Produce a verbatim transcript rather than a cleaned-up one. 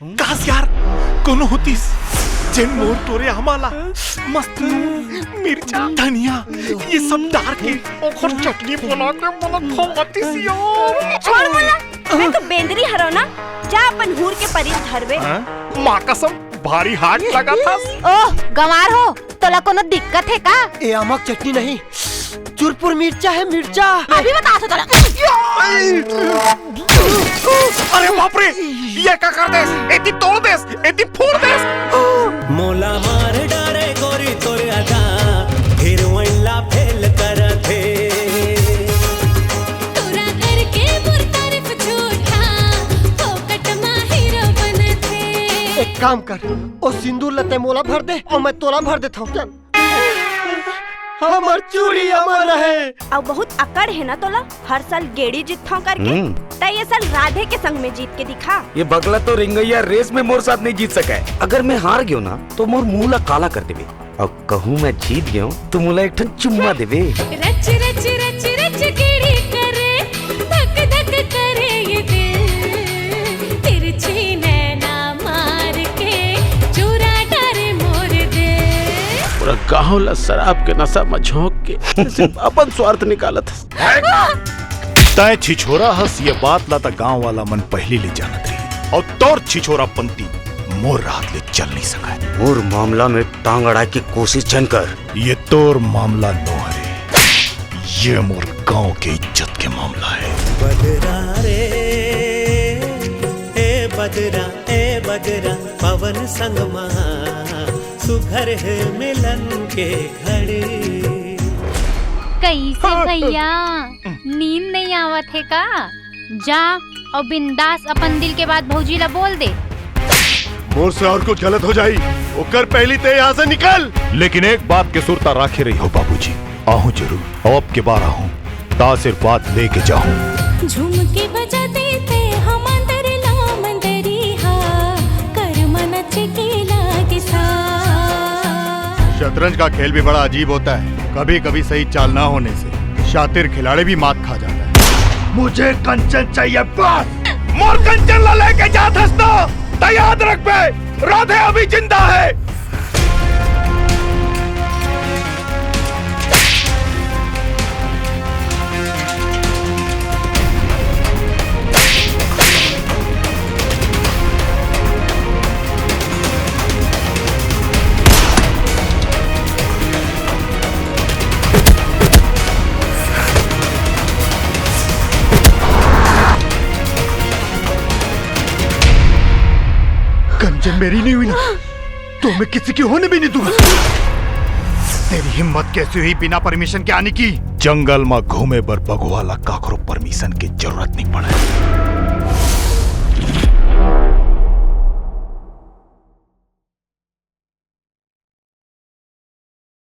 काश यार, कोनो होतिस जेन मोर टोरे आमा ला मस्त नून, मिर्चा, धनिया, ये सब डार के ओखर चटनी बना के मोला खवातिस यार। छोड़ मोला, मैं तो बेंदरी हरव ना, जा अपन हूर के परी ल धरबे। हाँ? माँ कसम, भारी हार्ड लगा था। ओह, गंवार हो, तोला कोनो दिक्कत हे का? ए आमा के चटनी नहीं, चुरपुर मिर्चा हे, मिर्चा। अभी बता तो तोला। अरे बाप रे, ये का कर देस? एती तोड़ देस, एती फोड़ देस। मोला मार डारे गोरी तोर अदा, हीरोइन ला फेल करथे। तोरा करके मोर तारीफ झूठा, फोकट मा हीरो बनथे। एक काम कर, ओ सिंदूर ला तैं मोला भर दे अउ मैं तोला भर देथंव। चल। हमर चूड़ी अमर रहे। अउ बहुत अकड़ हे ना तोला, हर साल गेड़ी जीतथंव करके। हम्म। त ये साल राधे के संग में जीत के दिखा। ये बगला तो रिंगइया रेस में मोर साथ नहीं जीत सके। अगर मैं हार गेंव ना, तो मोर मुंह ला काला कर देबे। अउ कहूं मैं जीत गेंव, तो मोला एक ठन चुम्मा देबे। रच रच रच रच गेड़ी करे, धक धक करे ये दिल, तिरछी नैना मार के चूरा डारे मोर दिल। पूरा गांव ला शराब के नशा में झोंक के सिर्फ अपन स्वार्थ निकालत हस। तैं छिछोरा हस, ये बात ला त गांव वाला मन पहिली ले जानत रही, अउ तोर छिछोरापंती मोर राहत ले चल नहीं सकय। मोर मामला में टांग अड़ाए के कोशिश झन कर। ये तोर मामला नो हरे, ये मोर गांव के इज्जत के मामला हे। बदरा रे, ए बदरा, ए बदरा, पवन संग मा सुघर हे मिलन के घड़ी। कइसे भैया, नींद नहीं आवत हे का? जा अउ बिंदास अपन दिल के बात भौजी ला बोल दे। मोर से अउ कुछ गलत हो जाही, ओकर पहिली तैं यहाँ से निकल। लेकिन एक बात के सुरता राखे रहिहू बाबूजी, आहूं जरूर, अउ अब के बार आहूं, त आशीर्वाद लेके जाहूं। झुमके बजा देते हम अंदर ला मंदरी हा, कर मन चके लागे सा। शतरंज का खेल भी बड़ा अजीब होता है, कभी-कभी सही चाल ना होने से शातिर खिलाड़ी भी मात खा जाता है। मुझे कंचन चाहिए बस। मोर कंचन ला लेके जात हस ना, त याद रखबे, राधे अभी जिंदा है। कंचन मेरी नहीं हुई ना, तो मैं किसी की होने भी नहीं दूंगा। तेरी हिम्मत कैसे हुई बिना परमिशन के आने की? जंगल में घूमे बर बघवा ला काकरो परमिशन की जरूरत नहीं पड़े।